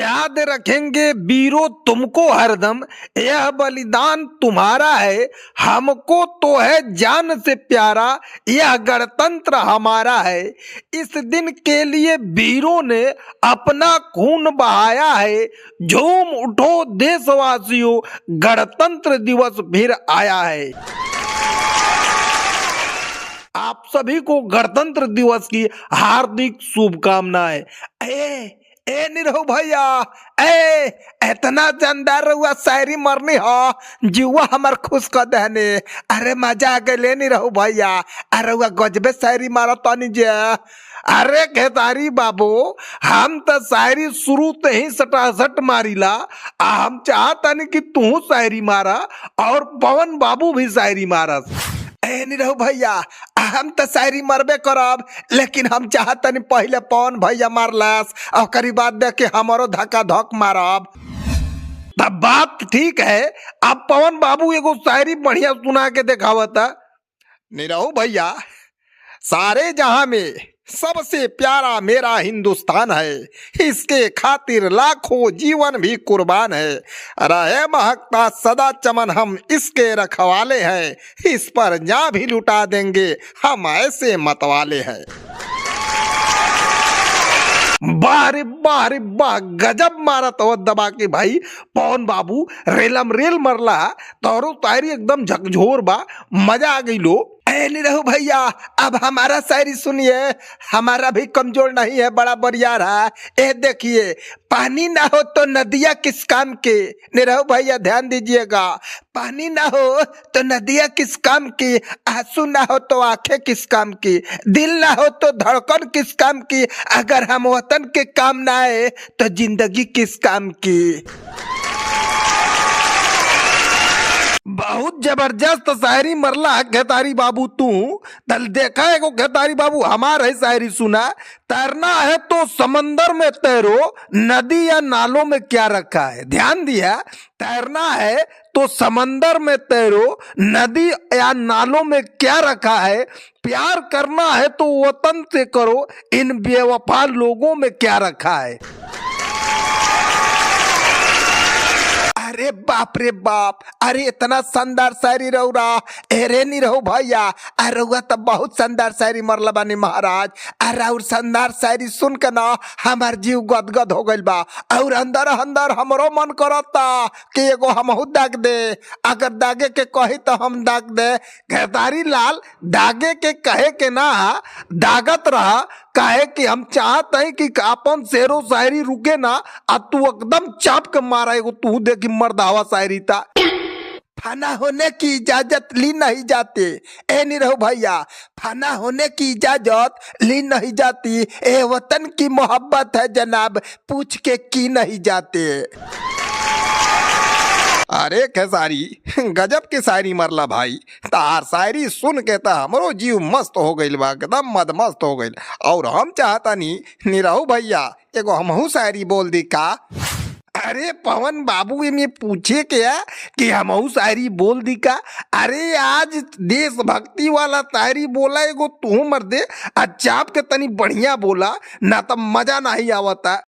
याद रखेंगे वीरों तुमको हरदम, यह बलिदान तुम्हारा है। हमको तो है जान से प्यारा, यह गणतंत्र हमारा है। इस दिन के लिए वीरों ने अपना खून बहाया है। झूम उठो देशवासियों, गणतंत्र दिवस फिर आया है। आप सभी को गणतंत्र दिवस की हार्दिक शुभकामनाएं। ए ए निरहु भैया, ए इतना जानदार रहुआ शायरी मरनी हो, जीवा हमर खुश कर दहने। अरे मजा आ गए निरहु भैया, अरे हुआ गजबे शायरी मारा तानी जे। अरे खेतारी बाबू, हम तो शायरी शुरू ते ही सटासट मारीला। आ हम चाहतानी कि तू शायरी मारा और पवन बाबू भी शायरी मारस। ए निरहु भैया, हम तो शायरी मरबे करब, लेकिन हम चाहतनी पहले पवन भैया मारलस और बाद देख के हमारो धक्का धक मारब। तब बात ठीक है। अब पवन बाबू एगो शायरी बढ़िया सुना के देखावता। निरहु भैया, सारे जहां में सबसे प्यारा मेरा हिंदुस्तान है, इसके खातिर लाखों जीवन भी कुर्बान है। रहे महकता सदा चमन, हम इसके रखवाले हैं, इस पर जान भी लुटा देंगे, हम ऐसे मतवाले हैं। वाह रे वाह रे वाह, गजब मारा तो दबा के भाई पवन बाबू, रेलम रेल मरला, तोरो शायरी एकदम झकझोर बा, मजा आ गई लो। ए निरहु भैया, अब हमारा शायरी सुनिए, हमारा भी कमजोर नहीं है, बड़ा बरियार है। ए देखिए, पानी ना हो तो नदियाँ किस काम के। निरहु भैया ध्यान दीजिएगा, पानी ना हो तो नदियाँ किस काम की, आंसू ना हो तो आंखें किस काम की, दिल ना हो तो धड़कन किस काम की, अगर हम वतन के काम ना आए तो जिंदगी किस काम की। बहुत जबरदस्त शायरी मरला है खेतारी बाबू तू। तल देखा एगो खेतारी बाबू हमार है शायरी सुना। तैरना है तो समंदर में तैरो, नदी या नालों में क्या रखा है। ध्यान दिया, तैरना है तो समंदर में तैरो, नदी या नालों में क्या रखा है। प्यार करना है तो वतन से करो, इन बेवफा लोगों में क्या रखा है। अरे बाप रे बाप, अरे इतना शानदार शायरी रौरा। अरे नहीं रहो भैया, अरे रउआ तो बहुत शानदार शायरी मरला बानी महाराज। अरे और शानदार शायरी सुन के ना हमार जीव गदगद हो गइल बा, और अंदर अंदर हमरो मन करता कि एगो हमहू दाग दे। अगर दागे के कही तो हम दाग दे। खेतारी लाल, दागे के कहे के ना दागत रहा, काहे कि हम चाहत हैं कि अपन शेरो शायरी रुके ना, आ तू एकदम चाप के मारा एगो तू देखी मर्दावा शायरी ता। फाना होने की इजाजत ली नहीं जाती। ए निरहु भैया, फाना होने की इजाजत ली नहीं जाती, ए वतन की मोहब्बत है जनाब, पूछ के की नहीं जाते। अरे खेसारी, गजब के शायरी मरला भाई। तार शायरी सुन के त हमरो जीव मस्त हो गइल बा, एकदम मदमस्त हो गइल। और हम चाहतानी निरहु भैया एगो हमहू शायरी बोल दी का। अरे पवन बाबू, इमे पूछे क्या कि हमहू शायरी बोल दी का। अरे आज देशभक्ति वाला शायरी बोला एगो तू मर दे, आ चाप के तनी बढ़िया बोला ना तब मजा नहीं आवता।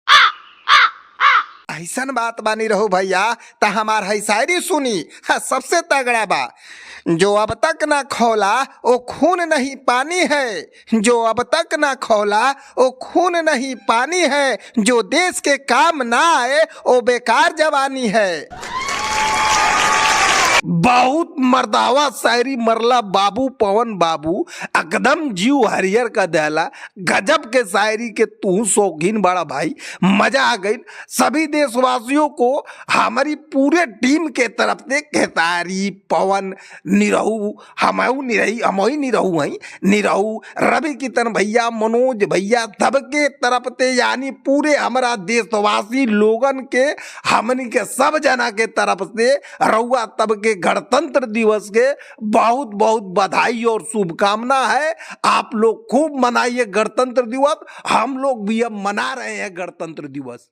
ऐसन बात बानी रहो भैया, त हमार है शायरी सुनी, हाँ, सबसे तगड़ा बा। जो अब तक ना खौला वो खून नहीं पानी है, जो अब तक ना खौला वो खून नहीं पानी है, जो देश के काम ना आए वो बेकार जवानी है। बहुत मर्दावा शायरी मरला बाबू पवन बाबू, एकदम जीव हरियर का दहला। गजब के शायरी के तू शौकीन बड़ा भाई, मजा आ गई। सभी देशवासियों को हमारी पूरे टीम के तरफ से खेतारी पवन निरहू, हमहू निरही, हमही निरहू हई निरहू, रवि कितन भैया, मनोज भैया, सबके तरफ से यानी पूरे हमारा देशवासी लोगन के, हमनी के सब जना के तरफ से रउआ तब के गणतंत्र दिवस के बहुत बहुत बधाई और शुभकामना है। आप लोग खूब मनाइए गणतंत्र दिवस, हम लोग भी अब मना रहे हैं गणतंत्र दिवस।